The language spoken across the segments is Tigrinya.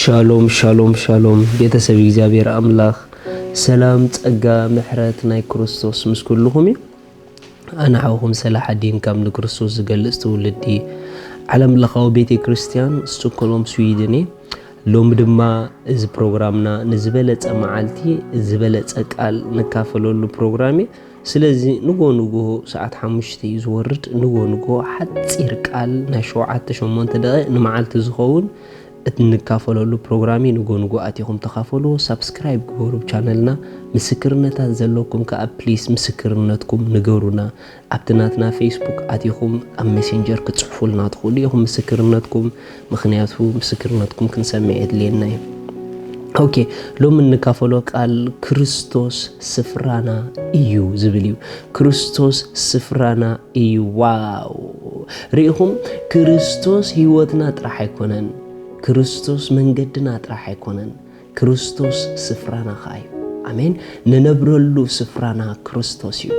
ሻሎም ሻሎም ሻሎም፣ ቤተሰብ እግዚኣብሔር ኣምላኽ፣ ሰላም፣ ጸጋ፣ ምሕረት ናይ ክርስቶስ ምስ ኩልኹም እዩ። ኣነ ሓውኹም ሰላሓዲን ካብ ንክርስቶስ ዝገልጽ ትውልዲ ዓለም ለኻዊ ቤተ ክርስቲያን ስቶክሆልም ስዊድን እየ። ሎሚ ድማ እዚ ፕሮግራምና ንዝበለጸ መዓልቲ ዝበለጸ ቃል ንካፈለሉ ፕሮግራም እዩ። ስለዚ ንጎ ንጎ ሰዓት ሓሙሽተ እዩ ዝወርድ። ንጎ ንጎ ሓጺር ቃል ናይ ሸውዓተ ሸሞንተ ደቂቕ ንመዓልቲ ዝኸውን እንካፈለሉ ፕሮግራም እዩ። ንጎ ንጎ ኣቲኹም ተኻፈሉ፣ ሳብስክራይብ ግበሩ ቻነልና። ምስክርነታት ዘለኩም ከኣ ፕሊስ ምስክርነትኩም ንገሩና። ኣብቲ ናትና ፌስቡክ ኣቲኹም ኣብ ሜሴንጀር ክትጽሕፉልና ትኽእሉ ኢኹም ምስክርነትኩም፣ ምኽንያቱ ምስክርነትኩም ክንሰምዕ የድልየና እዩ። ኦኬ፣ ሎሚ እንካፈሎ ቃል ክርስቶስ ስፍራና እዩ ዝብል እዩ። ክርስቶስ ስፍራና እዩ። ዋው! ርኢኹም፣ ክርስቶስ ህይወትና ጥራሕ ኣይኮነን፣ ክርስቶስ መንገድና ጥራሕ ኣይኮነን፣ ክርስቶስ ስፍራና ኸዓ እዩ። ኣሜን። ንነብረሉ ስፍራና ክርስቶስ እዩ።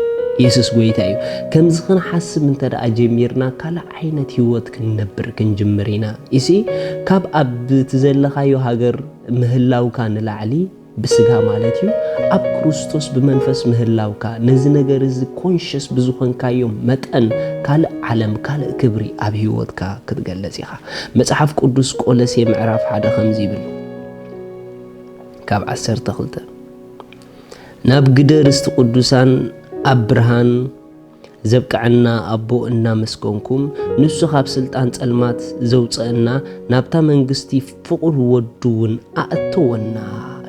የሱስ ጎይታ እዩ። ከምዚ ክንሓስብ እንተ ደኣ ጀሚርና፣ ካልእ ዓይነት ህይወት ክንነብር ክንጅምር ኢና። ኢሲ ካብ ኣብ እቲ ዘለኻዮ ሃገር ምህላውካ ንላዕሊ ብስጋ ማለት እዩ፣ ኣብ ክርስቶስ ብመንፈስ ምህላውካ፣ ነዚ ነገር እዚ ኮንሽስ ብዝኾንካዮ መጠን፣ ካልእ ዓለም፣ ካልእ ክብሪ ኣብ ህይወትካ ክትገልጽ ኢኻ። መጽሓፍ ቅዱስ ቆሎሴ ምዕራፍ ሓደ ከምዚ ይብል፣ ካብ ዓሰርተ ክልተ፣ ናብ ግደ ርስቲ ቅዱሳን ኣብ ብርሃን ዘብቅዐና ኣቦ እናመስገንኩም፣ ንሱ ካብ ስልጣን ጸልማት ዘውጸአና፣ ናብታ መንግስቲ ፍቑር ወዱ እውን ኣእተወና።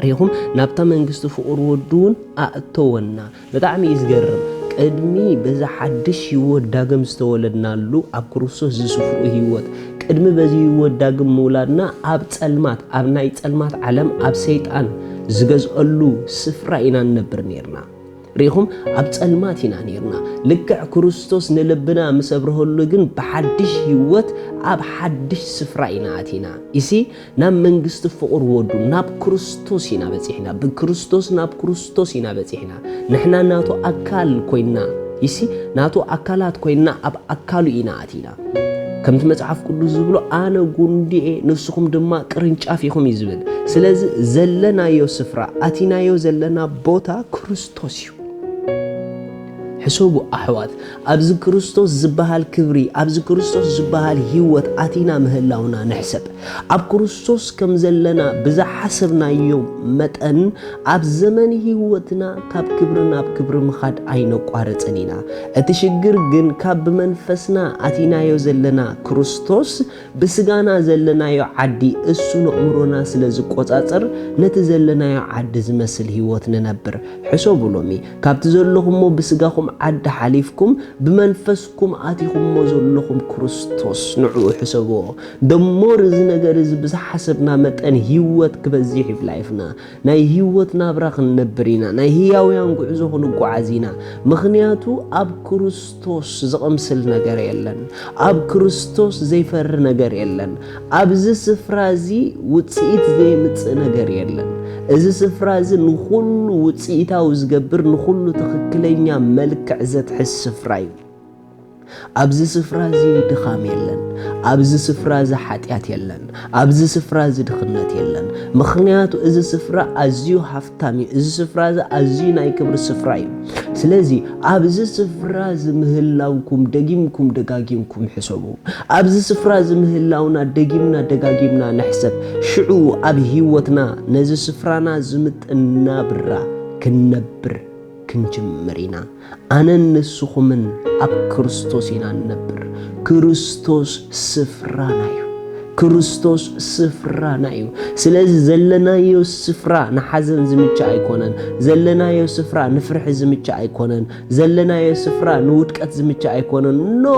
ርኢኹም? ናብታ መንግስቲ ፍቑር ወዱ እውን ኣእተወና። ብጣዕሚ እዩ ዝገርም። ቅድሚ በዚ ሓድሽ ህይወት ዳግም ዝተወለድናሉ ኣብ ክርስቶስ ዝስፍኡ ህይወት፣ ቅድሚ በዚ ህይወት ዳግም ምውላድና ኣብ ጸልማት፣ ኣብ ናይ ጸልማት ዓለም፣ ኣብ ሰይጣን ዝገዝአሉ ስፍራ ኢና ንነብር ነይርና። ርኢኹም? ኣብ ጸልማት ኢና ነይርና። ልክዕ ክርስቶስ ንልብና ምስ ኣብርሀሉ ግን ብሓድሽ ህይወት ኣብ ሓድሽ ስፍራ ኢና ኣቲና። ኢሲ ናብ መንግስቲ ፍቑር ወዱ፣ ናብ ክርስቶስ ኢና በጺሕና። ብክርስቶስ ናብ ክርስቶስ ኢና በጺሕና። ንሕና ናቱ ኣካል ኮይንና፣ ኢሲ ናቱ ኣካላት ኮይንና ኣብ ኣካሉ ኢና ኣቲና። ከምቲ መጽሓፍ ቅዱስ ዝብሎ፣ "ኣነ ጉንዲ እየ፣ ንስኹም ድማ ቅርንጫፍ ኢኹም" እዩ ዝብል። ስለዚ ዘለናዮ ስፍራ፣ ኣቲናዮ ዘለና ቦታ ክርስቶስ እዩ። ሕሰቡ ኣሕዋት፣ ኣብዚ ክርስቶስ ዝበሃል ክብሪ፣ ኣብዚ ክርስቶስ ዝበሃል ህይወት ኣቲና ምህላውና ንሕሰብ። ኣብ ክርስቶስ ከም ዘለና ብዝሓሰብናዮ መጠን፣ ኣብ ዘመን ህይወትና ካብ ክብሪ ናብ ክብሪ ምኻድ ኣይነቋርጽን ኢና። እቲ ሽግር ግን ካብ ብመንፈስና ኣቲናዮ ዘለና ክርስቶስ ብስጋና ዘለናዮ ዓዲ እሱ ነእምሮና ስለ ዝቆጻጸር፣ ነቲ ዘለናዮ ዓዲ ዝመስል ህይወት ንነብር። ሕሰቡ ሎሚ፣ ካብቲ ዘለኹሞ ብስጋኹም ዓዲ ሓሊፍኩም፣ ብመንፈስኩም ኣቲኹሞ ዘለኹም ክርስቶስ ንዕኡ ሕሰብዎ። ደሞር እዚ ነገር እዚ ብዝሓሰብና መጠን ህይወት ክበዝሕ እዩ ላይፍና። ናይ ህይወት ናብራ ክንነብር ኢና። ናይ ህያውያን ጉዕዞ ክንጓዓዝ ኢና። ምኽንያቱ ኣብ ክርስቶስ ዝቕምስል ነገር የለን። ኣብ ክርስቶስ ዘይፈሪ ነገር የለን። ኣብዚ ስፍራ እዚ ውጽኢት ዘየምጽእ ነገር የለን። እዚ ስፍራ እዚ ንኹሉ ውጽኢታዊ ዝገብር፣ ንኹሉ ትኽክለኛ መልክዕ ዘትሕዝ ስፍራ እዩ። ኣብዚ ስፍራ እዚ ድኻም የለን። ኣብዚ ስፍራ እዚ ሓጢኣት የለን። ኣብዚ ስፍራ እዚ ድኽነት የለን። ምኽንያቱ እዚ ስፍራ ኣዝዩ ሃፍታም እዩ። እዚ ስፍራ እዚ ኣዝዩ ናይ ክብሪ ስፍራ እዩ። ስለዚ ኣብዚ ስፍራ እዚ ምህላውኩም ደጊምኩም ደጋጊምኩም ሕሰቡ። ኣብዚ ስፍራ እዚ ምህላውና ደጊምና ደጋጊምና ንሕሰብ። ሽዑ ኣብ ህይወትና ነዚ ስፍራና ዝምጥን ናብራ ክንነብር ክንጅምር ኢና። ኣነን ንስኹምን ኣብ ክርስቶስ ኢና ንነብር። ክርስቶስ ስፍራና እዩ። ክርስቶስ ስፍራና እዩ። ስለዚ ዘለናዮ ስፍራ ንሓዘን ዝምችእ ኣይኮነን። ዘለናዮ ስፍራ ንፍርሒ ዝምችእ ኣይኮነን። ዘለናዮ ስፍራ ንውድቀት ዝምችእ ኣይኮነን። ኖ፣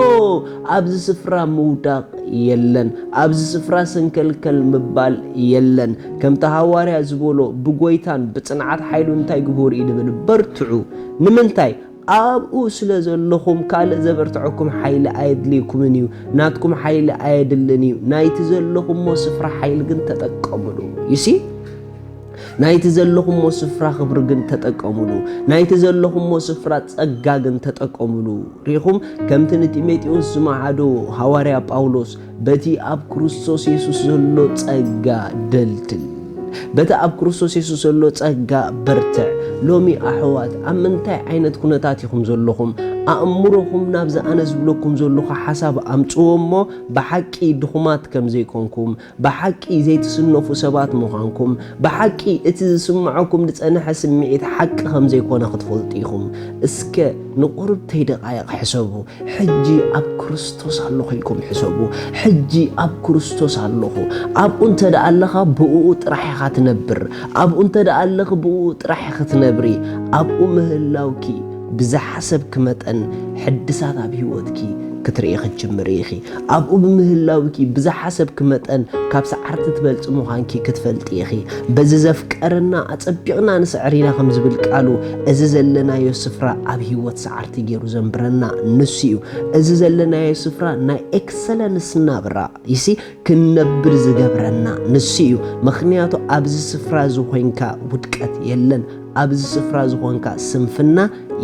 ኣብዚ ስፍራ ምውዳቕ የለን። ኣብዚ ስፍራ ሰንከልከል ምባል የለን። ከምቲ ሃዋርያ ዝበሎ፣ ብጎይታን ብጽንዓት ሓይሉ እንታይ ግበሩ እዩ ዝብል? በርትዑ። ንምንታይ? ኣብኡ ስለ ዘለኹም ካልእ ዘበርትዐኩም ሓይሊ ኣየድልየኩምን እዩ። ናትኩም ሓይሊ ኣየድልን እዩ። ናይቲ ዘለኹሞ ስፍራ ሓይሊ ግን ተጠቀምሉ። You see? ናይቲ ዘለኹሞ ስፍራ ክብሪ ግን ተጠቀምሉ። ናይቲ ዘለኹሞ ስፍራ ጸጋ ግን ተጠቀምሉ። ርኢኹም፣ ከምቲ ንጢሞቴዎስ ዝመዓዶ ሃዋርያ ጳውሎስ፣ "በቲ ኣብ ክርስቶስ የሱስ ዘሎ ጸጋ ደልድል፣ በቲ ኣብ ክርስቶስ የሱስ ዘሎ ጸጋ በርትዕ።" ሎሚ ኣሕዋት፣ ኣብ ምንታይ ዓይነት ኩነታት ኢኹም ዘለኹም? ኣእምሮኹም ናብዚ ኣነ ዝብለኩም ዘለኹ ሓሳብ ኣምጽዎ እሞ፣ ብሓቂ ድኹማት ከም ዘይኮንኩም፣ ብሓቂ ዘይትስነፉ ሰባት ምዃንኩም፣ ብሓቂ እቲ ዝስምዐኩም ዝጸንሐ ስምዒት ሓቂ ከም ዘይኮነ ክትፈልጡ ኢኹም። እስከ ንቑርብተይ ደቓይቕ ሕሰቡ። ሕጂ ኣብ ክርስቶስ ኣለኹ ኢልኩም ሕሰቡ። ሕጂ ኣብ ክርስቶስ ኣለኹ። ኣብኡ እንተ ደኣ ኣለኻ፣ ብእኡ ጥራሕ ኢኻ ትነብር። ኣብኡ እንተ ደኣ ኣለኺ፣ ብእኡ ጥራሕ ኢኺ ትነብሪ። ኣብኡ ምህላውኪ ብዝሓሰብኪ መጠን ሕድሳት ኣብ ህይወትኪ ክትርኢ ክትጅምሪ ኢኺ። ኣብኡ ብምህላውኪ ብዝሓሰብኪ መጠን ካብ ሰዓርቲ ትበልጺ ምዃንኪ ክትፈልጢ ኢኺ። በዚ ዘፍቀረና ኣጸቢቕና ንስዕር ኢና ከም ዝብል ቃሉ፣ እዚ ዘለናዮ ስፍራ ኣብ ህይወት ሰዓርቲ ገይሩ ዘንብረና ንሱ እዩ። እዚ ዘለናዮ ስፍራ ናይ ኤክሰለንስ ናብራ ይሲ ክንነብር ዝገብረና ንሱ እዩ። ምኽንያቱ ኣብዚ ስፍራ እዚ ኮይንካ ውድቀት የለን። ኣብዚ ስፍራ እዚ ኮንካ ስንፍና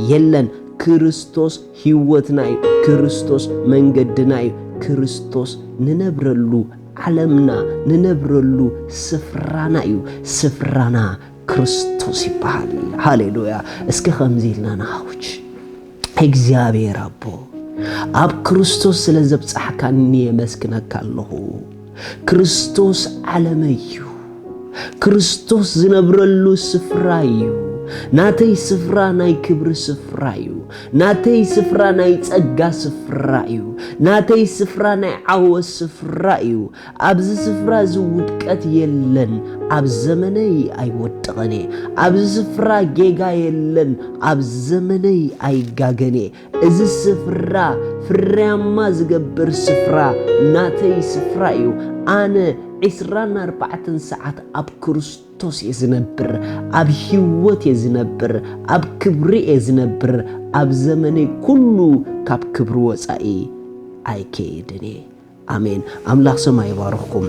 የለን። ክርስቶስ ህይወትና እዩ። ክርስቶስ መንገድና እዩ። ክርስቶስ ንነብረሉ ዓለምና፣ ንነብረሉ ስፍራና እዩ። ስፍራና ክርስቶስ ይበሃል። ሃሌሉያ! እስከ ከምዚ ኢልና ንኣውጅ። እግዚኣብሔር ኣቦ፣ ኣብ ክርስቶስ ስለ ዘብጻሕካኒ የመስግነካ ኣለኹ። ክርስቶስ ዓለመይ እዩ። ክርስቶስ ዝነብረሉ ስፍራ እዩ። ናተይ ስፍራ ናይ ክብሪ ስፍራ እዩ። ናተይ ስፍራ ናይ ጸጋ ስፍራ እዩ። ናተይ ስፍራ ናይ ዓወት ስፍራ እዩ። ኣብዚ ስፍራ እዚ ውድቀት የለን። ኣብ ዘመነይ ኣይወድቕን እየ። ኣብዚ ስፍራ ጌጋ የለን። ኣብ ዘመነይ ኣይጋገን እየ። እዚ ስፍራ ፍርያማ ዝገብር ስፍራ ናተይ ስፍራ እዩ። ኣነ ዕስራን ኣርባዕተን ሰዓት ኣብ ክርስቶስ እየ ዝነብር፣ ኣብ ህይወት እየ ዝነብር፣ ኣብ ክብሪ እየ ዝነብር። ኣብ ዘመነይ ኩሉ ካብ ክብሪ ወጻኢ ኣይከይድን እየ። ኣሜን። ኣምላኽ ሰማይ ይባርኽኩም።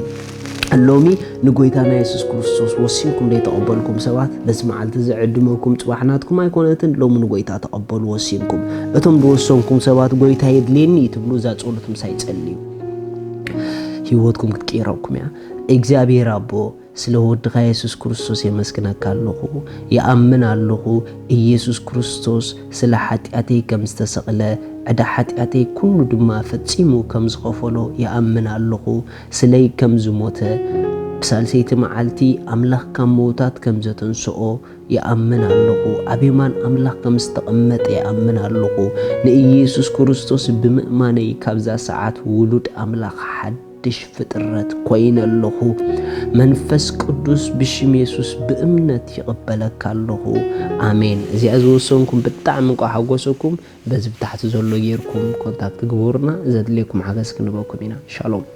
ሎሚ ንጎይታና የሱስ ክርስቶስ ወሲንኩም ዘይተቐበልኩም ሰባት፣ በዚ መዓልቲ እዚ ዕድመኩም ጽባሕ ናትኩም ኣይኮነትን። ሎሚ ንጎይታ ተቐበሉ ወሲንኩም። እቶም ዝወሰንኩም ሰባት፣ "ጎይታ የድልየኒ" እዩ ትብሉ፣ እዛ ጸሎት ምሳይ ጸልዩ። ህይወትኩም ክትቅይረኩም እያ። እግዚኣብሔር ኣቦ፣ ስለ ወድኻ የሱስ ክርስቶስ የመስግነካ ኣለኹ። ይኣምን ኣለኹ፣ ኢየሱስ ክርስቶስ ስለ ሓጢኣተይ ከም ዝተሰቕለ፣ ዕዳ ሓጢኣተይ ኩሉ ድማ ፈጺሙ ከም ዝኸፈሎ ይኣምን ኣለኹ። ስለይ ከም ዝሞተ፣ ብሳልሰይቲ መዓልቲ ኣምላኽ ካብ ምዉታት ከም ዘተንስኦ ይኣምን ኣለኹ። ኣብ የማን ኣምላኽ ከም ዝተቐመጠ ይኣምን ኣለኹ። ንኢየሱስ ክርስቶስ ብምእማነይ ካብዛ ሰዓት ውሉድ ኣምላኽ ሓድሽ ፍጥረት ኮይነ ኣለኹ። መንፈስ ቅዱስ ብሽም የሱስ ብእምነት ይቕበለካ ኣለኹ። ኣሜን። እዚኣ ዝወሰንኩም ብጣዕሚ እንቋዕ ሓጎሰኩም። በዚ ብታሕቲ ዘሎ ጌርኩም ኮንታክት ግበሩና። ዘድልየኩም ሓገዝ ክንበኩም ኢና። ሻሎም።